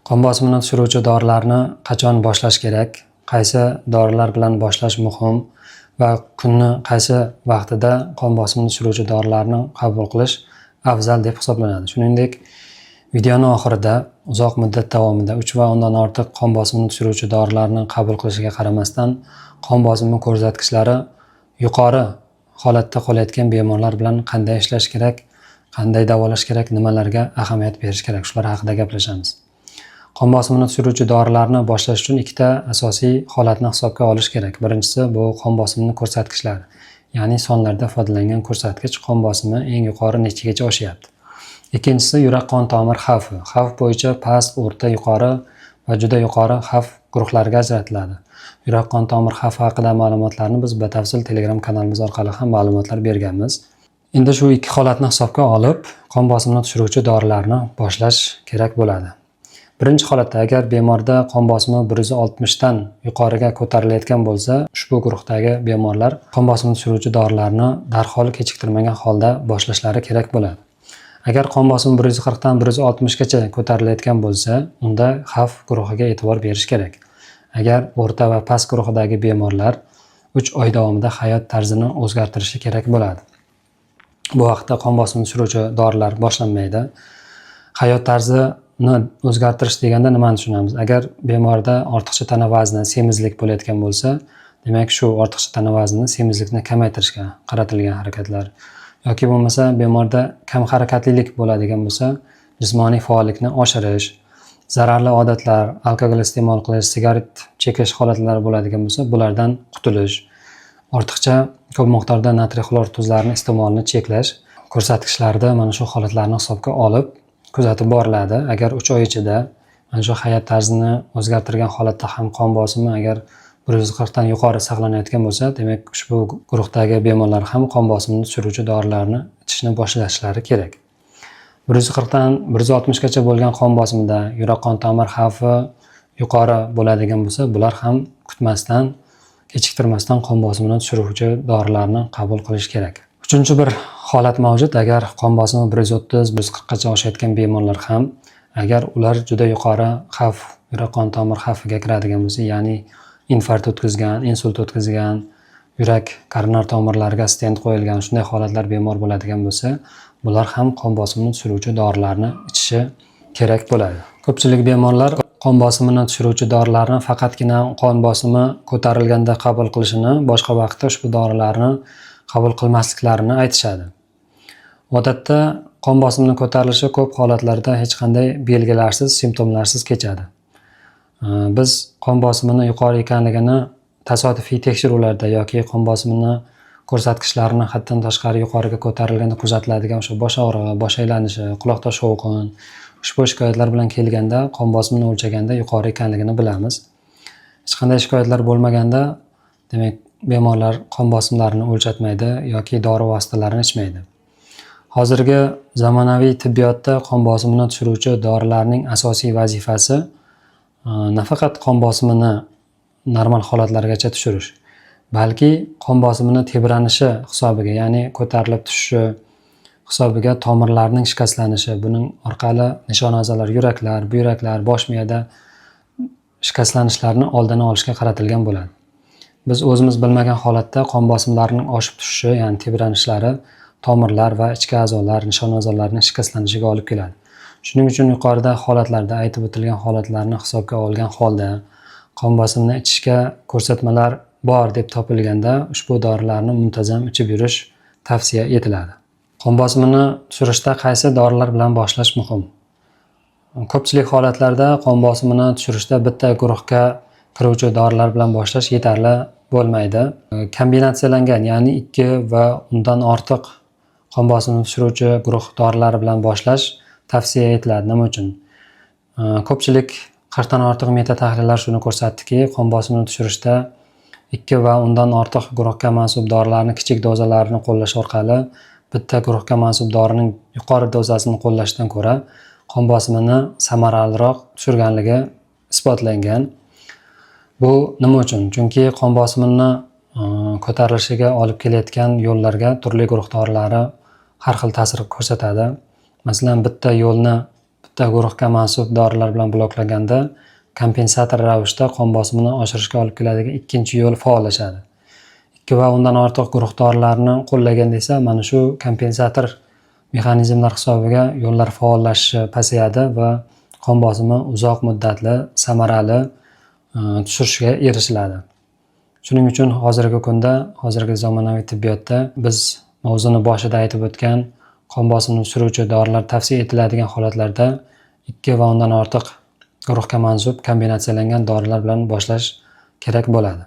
Qon bosimini tushiruvchi dorilarni qachon boshlash kerak, qaysi dorilar bilan boshlash muhim va kunni qaysi vaqtida qon bosimini tushiruvchi dorilarni qabul qilish afzal deb hisoblanadi. Shuningdek, videoni oxirida uzoq muddat davomida 3 va undan ortiq qon bosimini tushiruvchi dorilarni qabul qilishiga qaramasdan qon bosimi ko'rsatkichlari yuqori holatda qolayotgan bemorlar bilan qanday ishlash kerak, qanday davolash kerak, nimalarga ahamiyat berish kerak, shular haqida gaplashamiz. Qon bosimini tushiruvchi dorilarni boshlash uchun ikkita asosiy holatni hisobga olish kerak. Birinchisi bu qon bosimini ko'rsatkichlari, ya'ni sonlarda ifodalangan ko'rsatkich, qon bosimi eng yuqori nechagacha oshyapti. Ikkinchisi yurak qon tomir xavfi. Xavf bo'yicha past, o'rta, yuqori va juda yuqori xavf guruhlariga ajratiladi. Yurak qon tomir xavfi haqida ma'lumotlarni biz batafsil Telegram kanalimiz orqali ham ma'lumotlar berganmiz. Endi shu ikki holatni hisobga olib, qon bosimini tushiruvchi dorilarni boshlash kerak bo'ladi. Birinchi holatda agar bemorda qon bosimi 160 dan yuqoriga ko'tarilayotgan bo'lsa, ushbu guruhdagi bemorlar qon bosimini tushiruvchi dorilarni darhol kechiktirmagan holda boshlashlari kerak bo'ladi. Agar qon bosimi 140 dan 160 gacha ko'tarilayotgan bo'lsa, unda xavf guruhiga e'tibor berish kerak. Agar o'rta va past guruhidagi bemorlar 3 oy davomida hayot tarzini o'zgartirishi kerak bo'ladi. Bu vaqtda qon bosimini tushiruvchi dorilar boshlanmaydi. Hayot tarzini o'zgartirish deganda nimani tushunamiz? Agar bemorda ortiqcha tana vazni, semizlik bo'layotgan bo'lsa, demak shu ortiqcha tana vaznini, semizlikni kamaytirishga qaratilgan harakatlar yoki bo'lmasa bemorda kam harakatlilik bo'ladigan bo'lsa, jismoniy faollikni oshirish, zararli odatlar, alkogol iste'mol qilish, sigaret chekish holatlari bo'ladigan bo'lsa, bulardan qutulish, ortiqcha ko'p miqdorda natriy xlor tuzlarini iste'molini cheklash ko'rsatkichlarida mana shu holatlarni hisobga olib kuzatib boriladi. Agar 3 oy ichida mana shu hayot tarzini o'zgartirgan holatda ham qon bosimi agar 140 dan yuqori saqlanayotgan bo'lsa, demak ushbu guruhdagi bemorlar ham qon bosimini tushiruvchi dorilarni ichishni boshlashlari kerak. 140 dan 160 gacha bo'lgan qon bosimida yurak qon tomir xavfi yuqori bo'ladigan bo'lsa, bular ham kutmasdan, kechiktirmasdan qon bosimini tushiruvchi dorilarni qabul qilish kerak. Uchinchi bir holat mavjud. Agar qon bosimi 130, 140 gacha oshayotgan bemorlar ham, agar ular juda yuqori xavf, yurak qon tomir xavfiga kiradigan bo'lsa, ya'ni infarkt o'tkazgan, insult o'tkazgan, yurak koronar tomirlariga stent qo'yilgan, shunday holatlar bemor bo'ladigan bo'lsa, bular ham qon bosimini tushiruvchi dorilarni ichishi kerak bo'ladi. Ko'pchilik bemorlar qon bosimini tushiruvchi dorilarni faqatgina qon bosimi ko'tarilganda qabul qilishini, boshqa vaqtda ushbu dorilarni qabul qilmasliklarini aytishadi. Odatda qon bosimini ko'tarilishi ko'p holatlarda hech qanday belgilarsiz, simptomlarsiz kechadi. Biz qon bosimini yuqori ekanligini tasodifiy tekshiruvlarda yoki qon bosimini ko'rsatkichlarini haddan tashqari yuqoriga ko'tarilganda kuzatiladigan o'sha bosh og'rig'i, bosh aylanishi, quloqda shovqin, ushbu shikoyatlar bilan kelganda qon bosimini o'lchaganda yuqori ekanligini bilamiz. Hech qanday shikoyatlar bo'lmaganda, demak, bemorlar qon bosimlarini o'lchatmaydi yoki dori vositalarini ichmaydi. Hozirgi zamonaviy tibbiyotda qon bosimini tushiruvchi dorilarning asosiy vazifasi nafaqat qon bosimini normal holatlargacha tushirish, balki qon bosimini tebranishi hisobiga, ya'ni ko'tarilib tushishi hisobiga tomirlarning shikastlanishi, buning orqali nishona a'zolar, yuraklar, buyraklar, bosh miyada shikastlanishlarni oldini olishga qaratilgan bo'ladi. Biz o'zimiz bilmagan holatda qon bosimlarining oshib tushishi, ya'ni tebranishlari tomirlar va ichki a'zolar, nishona a'zolarning shikastlanishiga olib keladi. Shuning uchun yuqorida holatlarda aytib o'tilgan holatlarni hisobga olgan holda qon bosimini ichishga ko'rsatmalar bor deb topilganda ushbu dorilarni muntazam ichib yurish tavsiya etiladi. Qon bosimini tushirishda qaysi dorilar bilan boshlash muhim? Ko'pchilik holatlarda qon bosimini tushirishda bitta guruhga kiruvchi dorilar bilan boshlash yetarli bo'lmaydi. Kombinatsiyalangan, ya'ni 2 va undan ortiq qon bosimini tushiruvchi guruh dorilari bilan boshlash tavsiya etiladi. Nima uchun? Ko'pchilik 40 dan ortiq meta tahlillar shuni ko'rsatdiki, qon bosimini tushirishda 2 va undan ortiq guruhga mansub dorilarni kichik dozalarini qo'llash orqali bitta guruhga mansub dorining yuqori dozasini qo'llashdan ko'ra qon bosimini samaraliroq tushirganligi isbotlangan. Bu nima uchun? Chunki qon bosimini ko'tarilishiga olib kelayotgan yo'llarga turli guruh dorilari har xil ta'sir ko'rsatadi. Masalan, bitta yo'lni Bitta guruhga mansub dorilar bilan bloklaganda kompensator ravishda qon bosimini oshirishga olib keladigan ikkinchi yo'l faollashadi. Ikki va undan ortiq guruh dorilarni qo'llaganda esa mana shu kompensator mexanizmlar hisobiga yo'llar faollashishi pasayadi va qon bosimi uzoq muddatli samarali tushirishga erishiladi. Shuning uchun hozirgi kunda, hozirgi zamonaviy tibbiyotda biz mavzuni boshida aytib o'tgan qon bosimini tushiruvchi dorilar tavsiya etiladigan holatlarda ikki va undan ortiq guruhga mansub kombinatsiyalangan dorilar bilan boshlash kerak bo'ladi.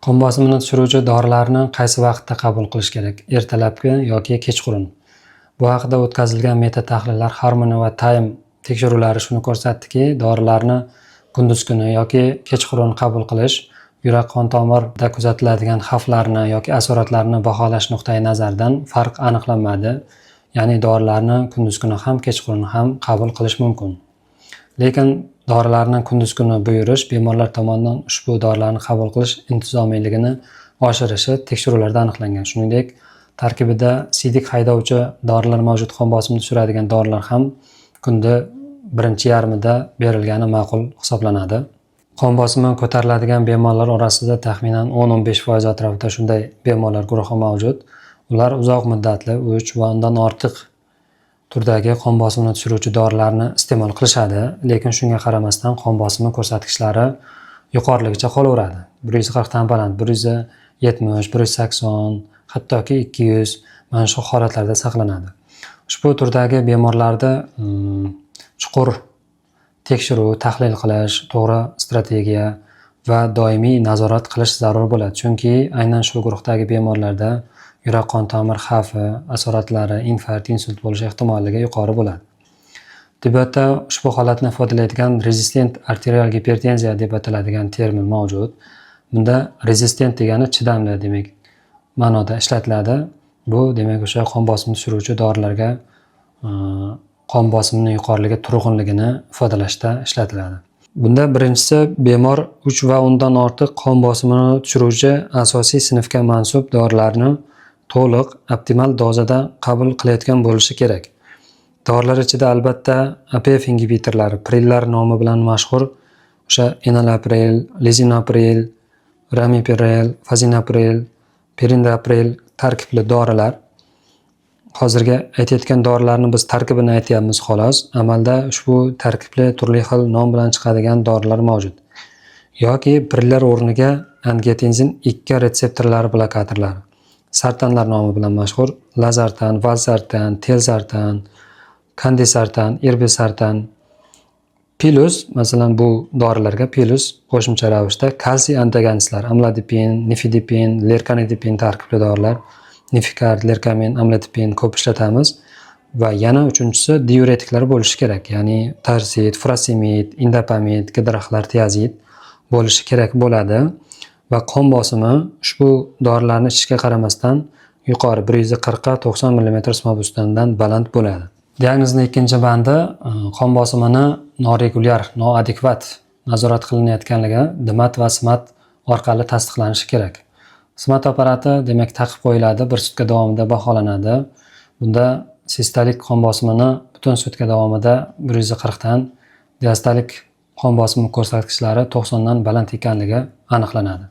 Qon bosimini tushiruvchi dorilarni qaysi vaqtda qabul qilish kerak? Ertalabki yoki kechqurun? Bu haqida o'tkazilgan meta tahlillar, Harmony va Time tekshiruvlari shuni ko'rsatdiki, dorilarni kunduz kuni yoki kechqurun qabul qilish yurak qon tomirda kuzatiladigan xavflarni yoki asoratlarni baholash nuqtai nazaridan farq aniqlanmadi. Ya'ni dorilarni kunduz kuni ham, kechqurun ham qabul qilish mumkin. Lekin dorilarni kunduz kuni buyurish bemorlar tomonidan ushbu dorilarni qabul qilish intizomiyligini oshirishi tekshiruvlarda aniqlangan. Shuningdek, tarkibida siydik haydovchi dorilar mavjud qon bosimini tushiradigan dorilar ham kunda birinchi yarmida berilgani ma'qul hisoblanadi. Qon bosimi ko'tariladigan bemorlar orasida taxminan 10-15% atrofida shunday bemorlar guruhi mavjud. Ular uzoq muddatli 3 va undan ortiq turdagi qon bosimini tushiruvchi dorilarni iste'mol qilishadi, lekin shunga qaramasdan qon bosimi ko'rsatkichlari yuqoriligicha qolaveradi. 140 dan baland, 170, 180, hattoki 200 mana shu holatlarda saqlanadi. Ushbu turdagi bemorlarda chuqur tekshiruv, tahlil qilish, to'g'ri strategiya va doimiy nazorat qilish zarur bo'ladi. Chunki aynan shu guruhdagi bemorlarda yurak qon tomir xavfi, asoratlari, infarkt, insult bo'lish ehtimolligi yuqori bo'ladi. Tibbiyotda ushbu holatni ifodalaydigan rezistent arterial gipertenziya deb ataladigan termin mavjud. Bunda rezistent degani chidamli demak ma'noda ishlatiladi. Bu demak o'sha qon bosimini tushiruvchi dorilarga qon bosimini yuqoriligi turg'unligini ifodalashda ishlatiladi. Bunda birinchisi, bemor 3 va undan ortiq qon bosimini tushiruvchi asosiy sinfga mansub dorilarni to'liq optimal dozada qabul qilayotgan bo'lishi kerak. Dorilar ichida albatta APF ingibitorlari, prillar nomi bilan mashhur o'sha enalapril, lizinopril, ramipril, fozinopril, perindopril tarkibli dorilar. Hozirgi aytayotgan dorilarni biz tarkibini aytyapmiz xolos. Amalda ushbu tarkibli turli xil nom bilan chiqadigan dorilar mavjud. Yoki prillar o'rniga angiotenzin 2 retseptorlari blokatorlari, sartanlar nomi bilan mashhur lazartan, valsartan, telsartan, kandesartan, irbesartan, plus masalan bu dorilarga plus qo'shimcha ravishda kalsiy antagonistlar, amlodipin, nifedipin, lerkanidipin tarkibli dorilar, Nifikard, Lerkamin, amlodipin ko'p ishlatamiz. Va yana uchinchisi, diuretiklar bo'lishi kerak, ya'ni Torsid, furosemid, indapamid, gidroxlortiazid bo'lishi kerak bo'ladi. Va qon bosimi ushbu dorilarni ichishga qaramasdan yuqori, 140 ga 90 millimetr simob ustundan baland bo'ladi. Diagnozni ikkinchi bandi qon bosimini noregulyar, noadekvat nazorat qilinayotganligi DMAT va SMAT orqali tasdiqlanishi kerak. SMAT apparati demak taqib qo'yiladi, bir sutka davomida baholanadi. Bunda sistolik qon bosimini butun sutka davomida 140 dan, diastolik qon bosimi ko'rsatkichlari 90 dan baland ekanligi aniqlanadi.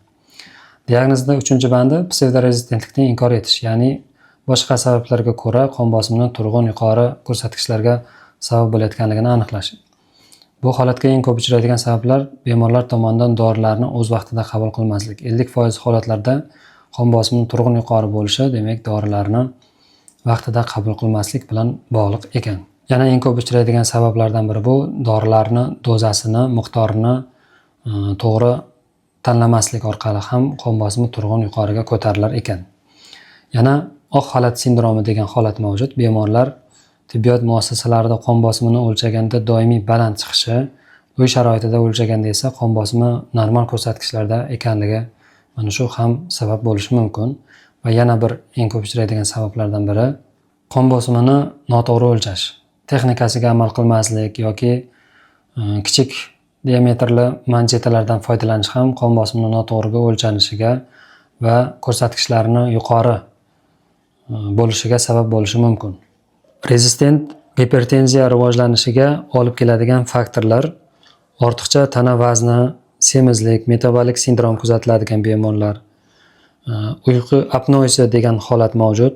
Diagnozda uchinchi bandi psevdorezistentlikni inkor etish, ya'ni boshqa sabablarga ko'ra qon bosimini turg'un yuqori ko'rsatkichlarga sabab bo'layotganligini aniqlash. Bu holatga eng ko'p uchraydigan sabablar bemorlar tomonidan dorilarni o'z vaqtida qabul qilmaslik. 50% holatlarda qon bosimining turg'un yuqori bo'lishi demak dorilarni vaqtida qabul qilmaslik bilan bog'liq ekan. Yana eng ko'p uchraydigan sabablardan biri bu dorilarni dozasini, miqdorini to'g'ri tanlamaslik orqali ham qon bosimi turg'un yuqoriga ko'tarilar ekan. Yana oq xalat sindromi degan holat mavjud. Bemorlar tibbiyot muassasalarida qon bosimini o'lchaganda doimiy baland chiqishi, uy sharoitida o'lchaganda esa qon bosimi normal ko'rsatkichlarda ekanligi, mana shu ham sabab bo'lishi mumkin. Va yana bir eng ko'p uchraydigan sabablardan biri qon bosimini noto'g'ri o'lchash, texnikasiga amal qilmaslik yoki kichik diametrli manjetalardan foydalanish ham qon bosimini noto'g'riga o'lchanishiga va ko'rsatkichlarini yuqori bo'lishiga sabab bo'lishi mumkin. Rezistent Gipertenziya rivojlanishiga olib keladigan faktorlar: ortiqcha tana vazni, semizlik, metabolik sindrom kuzatiladigan bemorlar, uyqu apnoesi degan holat mavjud.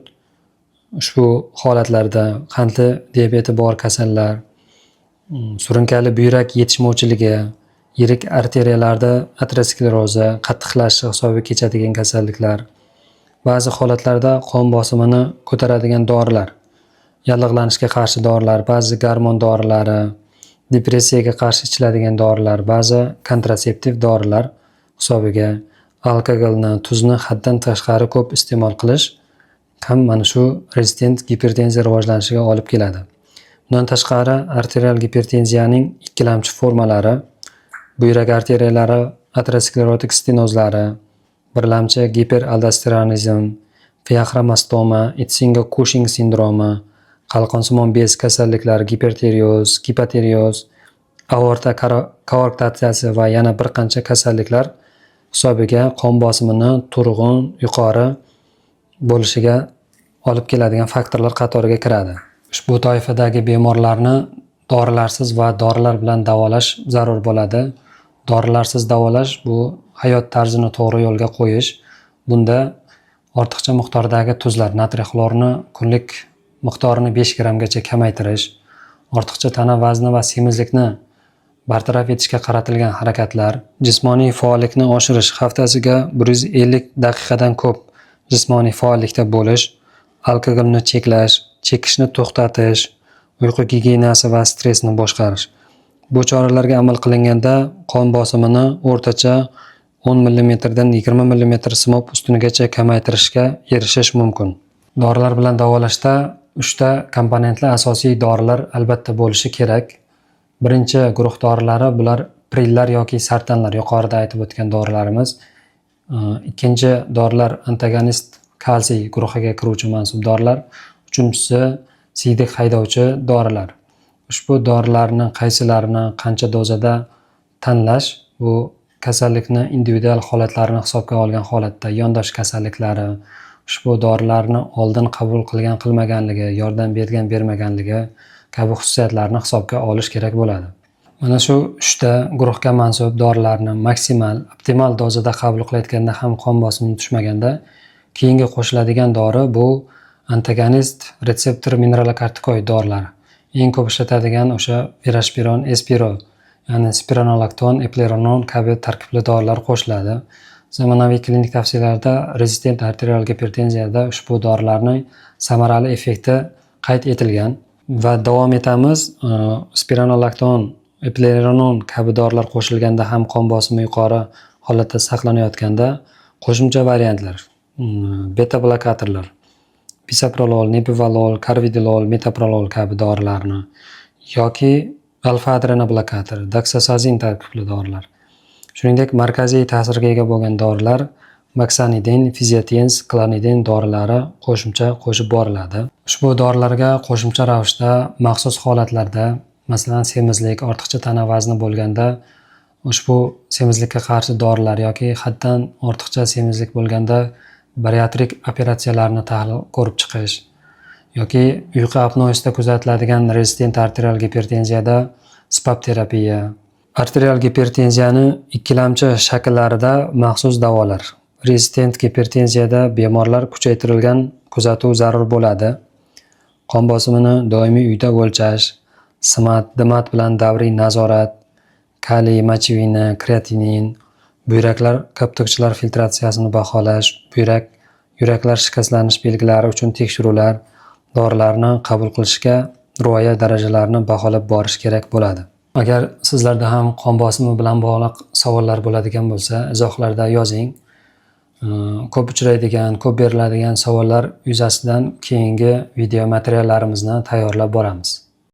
Ushbu holatlarda qandli diabeti bor kasallar, surunkali buyrak yetishmovchiligi, yirik arteriyalarda aterosklerozi qattiqlashishi hisobiga kechadigan kasalliklar, ba'zi holatlarda qon bosimini ko'taradigan dorilar, yallig'lanishga qarshi dorilar, ba'zi gormon dorilari, depressiyaga qarshi ichiladigan dorilar, ba'zi kontraseptiv dorilar hisobiga alkogolni, tuzni haddan tashqari ko'p iste'mol qilish ham mana shu rezistent gipertenziya rivojlanishiga olib keladi. Bundan tashqari, arterial gipertenziyaning ikkilamchi formalari, buyrak arteriyalari aterosklerotik stenozlari, birlamchi giperaldosteronizm, feoxromostoma, Itsenga-Kushing sindromi, qalqonsimon bez kasalliklari, gipertireoz, gipotireoz, aorta koarktatsiyasi va yana bir qancha kasalliklar hisobiga qon bosimini turg'un yuqori bo'lishiga olib keladigan faktorlar qatoriga kiradi. Ushbu toifadagi bemorlarni dorilarsiz va dorilar bilan davolash zarur bo'ladi. Dorilarsiz davolash bu hayot tarzini to'g'ri yo'lga qo'yish. Bunda ortiqcha miqdordagi tuzlar, natriy xlorni kunlik miqdorini 5 grammgacha kamaytirish, ortiqcha tana vazni va semizlikni bartaraf etishga qaratilgan harakatlar, jismoniy faollikni oshirish, haftasiga 150 daqiqadan ko'p jismoniy faollikda bo'lish, alkogolni cheklash, chekishni to'xtatish, uyqu gigiyenasi va stressni boshqarish. Bu choralarga amal qilinganda qon bosimini o'rtacha 10 millimetrdan 20 millimetr simob ustunigacha kamaytirishga erishish mumkin. Dorilar bilan davolashda uchta komponentli asosiy dorilar albatta bo'lishi kerak. Birinchi guruh dorilari bular prillar yoki sartanlar, yuqorida aytib o'tgan dorilarimiz. Ikkinchi dorilar antagonist kalsiy guruhiga kiruvchi mansub dorilar. Uchinchisi siydik haydovchi dorilar. Ushbu dorilarni qaysilarini qancha dozada tanlash bu kasallikni individual holatlarini hisobga olgan holatda yondosh kasalliklari, ushbu dorilarni oldin qabul qilgan qilmaganligi, yordam bergan bermaganligi kabi xususiyatlarni hisobga olish kerak bo'ladi. Mana shu uchta guruhga mansub dorilarni maksimal, optimal dozada qabul qilayotganda ham qon bosimi tushmaganda, keyingi qo'shiladigan dori bu antagonist retseptor mineralokortikoid dorilari. Eng ko'p ishlatadigan o'sha Veroshpiron, Espiro, ya'ni spironolakton, eplerenon kabi tarkibli dorilar qo'shiladi. Zamonaviy klinik tavsiyalarda rezistent arterial gipertenziyada ushbu dorilarning samarali effekti qayd etilgan va davom etamiz. Spironolakton, eplerenon kabi dorilar qo'shilganda ham qon bosimi yuqori holatda saqlanayotganda qo'shimcha variantlar, beta blokatorlar, bisoprolol, nebivolol, karvedilol, metoprolol kabi dorilarni yoki alfa adrenoblokator, doksazozin tarkibli dorilar. Shuningdek, markaziy ta'sirga ega bo'lgan dorilar moksanidin, fiziotens, klonidin dorilari qo'shimcha qo'shib boriladi. Ushbu dorilarga qo'shimcha ravishda maxsus holatlarda, masalan, semizlik, ortiqcha tana vazni bo'lganda ushbu semizlikka qarshi dorilar yoki haddan ortiqcha semizlik bo'lganda bariatrik operatsiyalarni tahlil ko'rib chiqish yoki uyqu apnoesida kuzatiladigan rezistent arterial gipertenziyada CPAP terapiya, arterial gipertenziyani ikkilamchi shakllarida maxsus davolar. Rezistent gipertenziyada bemorlar kuchaytirilgan kuzatuv zarur bo'ladi. Qon bosimini doimiy uyda o'lchash, SMAD, DMAD bilan davriy nazorat, kaliy, мочевина, kreatinin, buyraklar köpükchilar filtratsiyasini baholash, buyrak, yuraklar shikastlanish belgilari uchun tekshiruvlar, dorilarni qabul qilishga rioya darajalarini baholab borish kerak bo'ladi. Agar sizlarda ham qon bosimi bilan bog'liq savollar bo'ladigan bo'lsa, izohlarda yozing. Ko'p uchraydigan, ko'p beriladigan savollar yuzasidan keyingi video materiallarimizni tayyorlab boramiz.